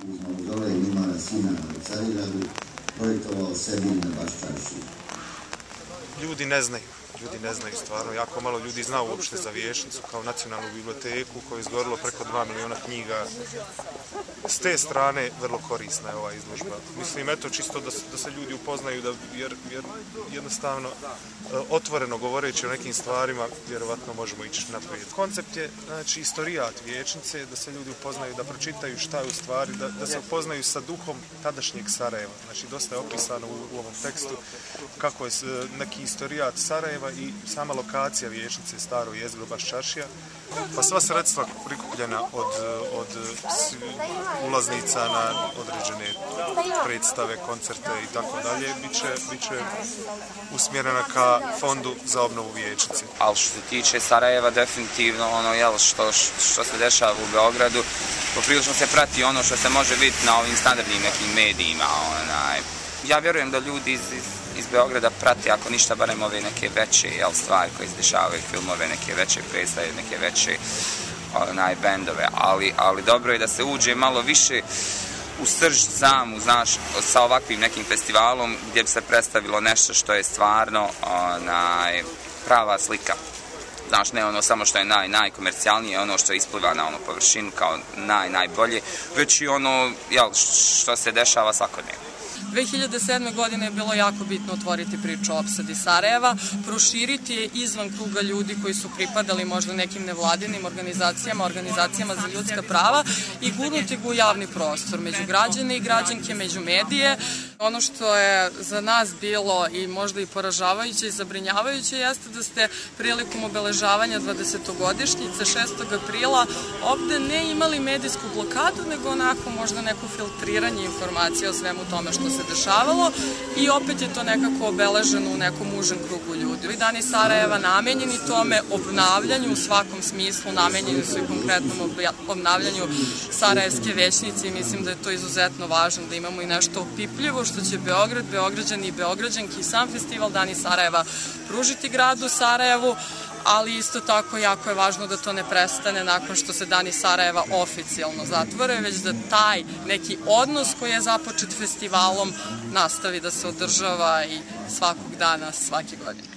uz ove Mimara Sinana u Carigradu projektovao sebi na Baščaršiji. Ljudi ne znaju stvarno, jako malo ljudi zna uopšte za Vijećnicu kao nacionalnu biblioteku koja je izgorilo preko 2 miliona knjiga. S te strane vrlo korisna je ova izložba. Mislim, eto, čisto da se ljudi upoznaju, jer jednostavno otvoreno govoreći o nekim stvarima, vjerovatno možemo ići naprijed. Koncept je, znači, istorijat Vijećnice, da se ljudi upoznaju, da pročitaju šta je u stvari, da se upoznaju sa duhom tadašnjeg Sarajeva. Znači, dosta je opisano u ovom tekstu kako je neki istorijat Sarajeva i sama lokacija Vijećnice, staro jezgro Baščaršija, pa sva sredstva prikupljena od ulaznica na određene predstave, koncerte i tako dalje, bit će usmjerena ka fondu za obnovu Vijećnice. Ali što se tiče Sarajeva, definitivno što se dešava u Beogradu, poprilično se prati ono što se može vidjeti na ovim standardnim nekim medijima. Ja vjerujem da ljudi iz Beograda prate, ako ništa, barem ove neke veće stvari koje se dešavaju, filmove, neke veće predstave, neke veće bendove, ali dobro je da se uđe malo više u srž samu, znaš, sa ovakvim nekim festivalom gdje bi se predstavilo nešto što je stvarno prava slika. Znaš, ne ono samo što je najkomercijalnije, ono što ispliva na onu površinu kao najbolje, već i ono što se dešava svakodnevno. 2007. godine je bilo jako bitno otvoriti priču o opsadi Sarajeva, proširiti je izvan kruga ljudi koji su pripadali možda nekim nevladinim organizacijama za ljudska prava i gurnuti ga u javni prostor, među građane i građanke, među medije. Ono što je za nas bilo i možda i poražavajuće i zabrinjavajuće jeste da ste prilikom obeležavanja 20-godišnjice 6. aprila ovde ne imali medijsku blokadu, nego onako možda neko filtriranje informacija o svemu tome što se dešavalo i opet je to nekako obeleženo u nekom užem krugu ljudi. Dani Sarajeva namenjeni tome obnavljanju u svakom smislu, namenjeni su i konkretnom obnavljanju Sarajevske većnice i mislim da je to izuzetno važno da imamo i nešto opipljivo što će Beograd, Beograđani i Beograđanki i sam festival Dani Sarajeva pružiti gradu Sarajevu, ali isto tako jako je važno da to ne prestane nakon što se Dani Sarajeva oficijalno zatvore, već da taj neki odnos koji je započet festivalom nastavi da se održava i svakog dana, svake godine.